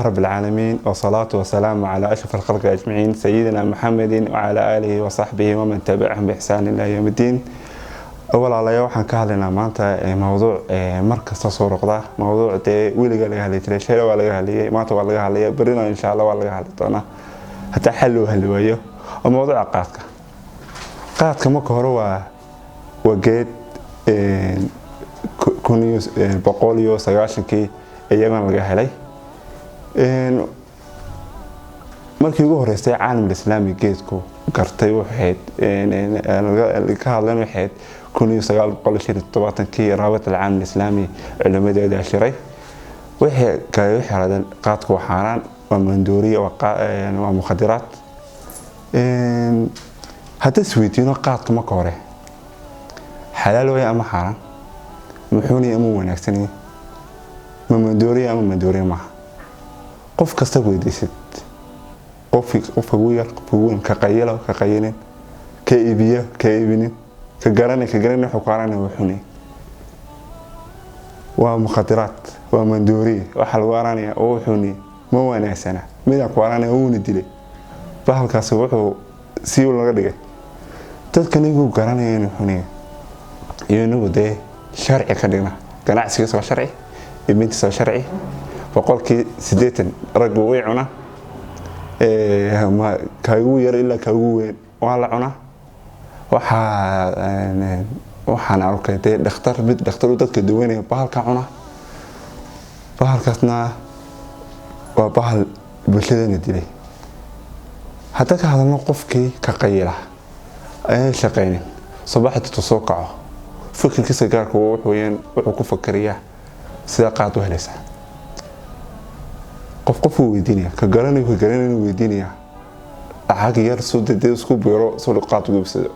رب العالمين، والصلاة والسلام على أشرف الخلق أجمعين، سيدنا محمد وعلى آله وصحبه ومن تبعهم بإحسان إلى يوم الدين. Walaalayaal, waxaan ka hadlaynaa maanta mowduuc mar kasta soo noqda, mowduuc dee weliga laga hadli jiray. Shalay waa laga hadlayay, maanta waa laga hadlaya, berrina insha Allah waa laga hadli doonaa hataa xal loo heli waayo, oo mowduuca qaadka. Qaadka marka hore waa geed 1190-kii ee Yemen laga helay. Markii ugu horeysay caalamul islaami geedku gartay waxayd ka hadleen waxayd 1975-kii. Raabit alcaalam islaami culimadeeda shiray waxay kale waxay raadeen qaadku waa xaaraan, waa mandooriya, waa mukhadiraad. Hadda isweydiino, qaadka marka hore xalaal way ama xaaraan? Muxuuna ama wanaagsan? Ma mandooriya ama mandooriya maaha? Qof kasta weydiisid, qofka ugu yar, qofka ugu weyn, ka qayilo, ka qayilin, ka iibiyo, ka iibinin, ka garanay, ka garanay, wuxuu ku aranaya wuxuuna waa mukhadiraad, waa mandooriye, waxaa lagu aranaya oo wuxuuni ma wanaagsana. Midaan ku aranaya wuuna dilay bahalkaasi, wuxuu sii laga dhigay dadka nigu garanaya inuu xuniya iyo inagu dee sharci ka dhigna. Ganacsigiisa waa sharci, iibintiisa waa sharci. 80% raggu way cunaa, kaagu yar ilaa kaagu weyn waa la cunaa. Waxaan arkay dee dhakhtar, mid dhakhtar u dadka daweynaya bahalka cuna. Bahalkaasna waa bahal bulshadana dilay. Hadda ka hadalno, qofkii ka qayila ayaan shaqaynin, subaxdii soo kaco, fikirkiisa gaarka wuxuu weyaan wuxuu ku fakariyaa sida qaad u helaysaa. Qof qofuu weydiinaya, ka garanayo, ka garanayo weydiinaya, lacag yar soo dee isku biiro soo qaad ugu iibsado.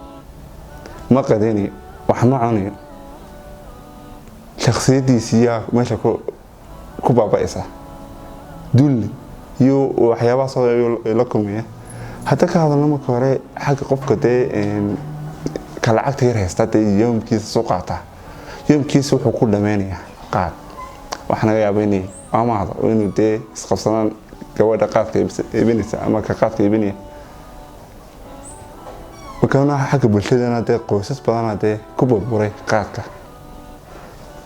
Ma qadaynayo, wax ma cunayo, shakhsiyadiisiyaa meesha ku baaba'aysa, dulli iyo waxyaabahaas la kulmaya. Hadda ka hadalno marka hore xagga qofka dee ka lacagta yar haysta, dee yoomkiisa soo qaataa, yoomkiisa wuxuu ku dhameynayaa qaad. Waxaa naga yaaba inay amaahdo oo inuu dee isqabsadaan gabadha qaadka iibinaysa ama ka qaadka iibinaya. Markaana xagga bulshadana dee qoysas badana dee ku burburay qaadka.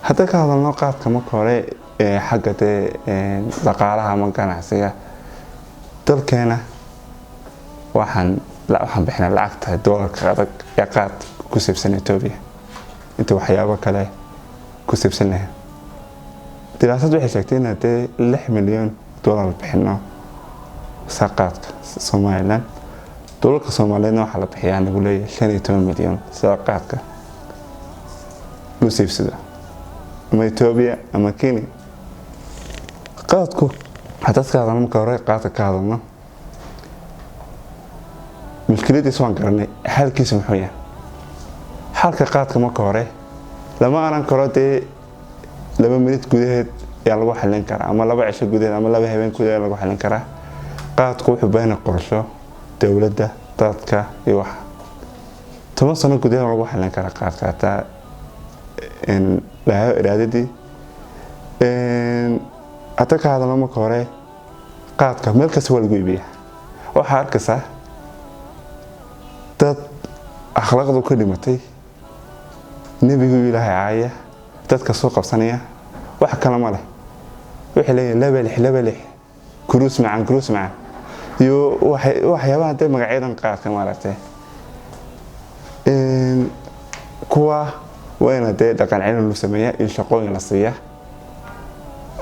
Hadda ka hadalno qaadka marka hore xagga dee dhaqaalaha ama ganacsiga dalkeena, waxaan bixinaa lacagta doolarka adag ee qaad ku saibsan Etoobiya inta waxyaabo kale ku saibsan lahayn. Diraasad waxay sheegtay in dee $6 milyan bixino sa qaadka Somaliland. Doolarka Soomaaliyeedna waxaa la bixiyaa nagu leeyahay 15 milyan sida qaadka loo saibsado ama Etoobiya ama Kenya. Qaadku haddaad ka hadalno marka hore qaadka ka hadalno, mushkiladiisa waan garanay, xalkiisa muxuu yahay? Xalka qaadka marka hore lama aran karo dee 2 minid gudaheed ayaa lagu xalin karaa ama 2 cisho gudaheed ama 2 habeen gudaheed lagu xalin karaa. Qaadku wuxuu baahan qorsho dowladda, dadka iyo wax 10 sano gudaheed lagu xalin karaa qaadka hataa lahayo iraadadii. Hadda ka hadalno marka hore qaadka meel kasta waa lagu iibiyaa. Waxaa arkaysaa dad akhlaaqdu ka dhimatay, nebigu Ilaahay caaya, dadka soo qabsanaya, wax kale ma leh, waxay leeyihin 2 6 2 6, kuruus macaan, kuruus macaan iyo waxyaabaha dee magacyadan qaadka maaragtay. Kuwa waa ina dee dhaqan celin lagu sameeyaa iyo shaqooyin la siiyaa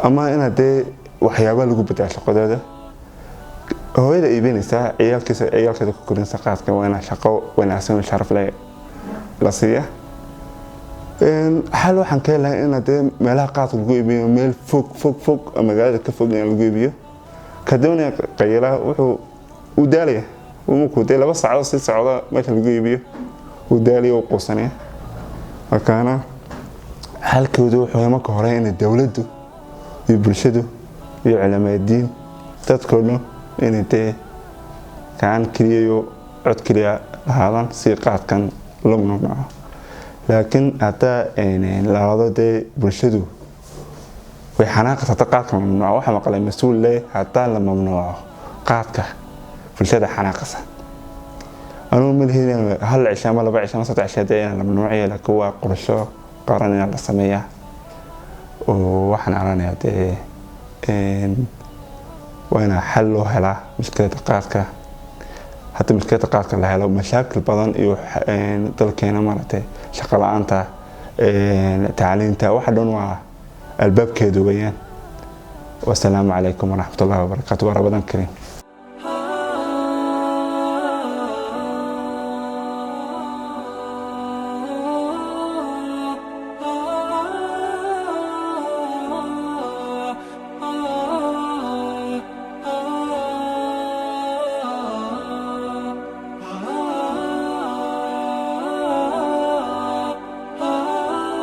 ama ina dee waxyaaba lagu bedela shaqadooda. Hooyada iibinaysa ciyaalkiisa, ciyaalkeeda ku korinaysa qaadka, waa ina shaqo wanaagsan oo sharaf leh la siiya. Xal waxaan ka helahay ina dee meelaha qaadka lagu iibiyo meel fog fog fog oo magaalada ka fog in lagu iibiyo. Kadibna qaylaha wuxuu u daalaya markuu dee 2 saacadood sii socda meesha lagu iibiyo, uu daalaya, uu quusanaya. Markaana xalkoodu wuxuu marka hore inay dowladdu iyo bulshadu iyo culimaadiin dadkoo dhan inay dee gacan keliya iyo cod keliya lahaadaan si qaadkan loo mamnuuco. Laakiin haddaa la rado dee bulshadu Way xanaaqas hadda qaadka mamnuuco. Waxaa maqlay mas-uul leh haddaan la mamnuuco qaadka bulshada xanaaqasa. Anugu malihi hal cisho ama 2 cisho ama 3 cisho hadee inaan la mamnuuciyo, laakiin waa qorsho qaran inaan la sameeyaa. Oo waxaan aranayaa dee waa inaa xal loo helaa mushkiladda qaadka. Hadda mushkiladda qaadka la helo, mashaakil badan iyo dalkeena maaragtay shaqo la-aanta, tacliinta, waxa dhan waa albaabkeedu weeyaan. Wasalaamu calaykum waraxmatullahi wabarakaatu. Waa Ramadaan kariim.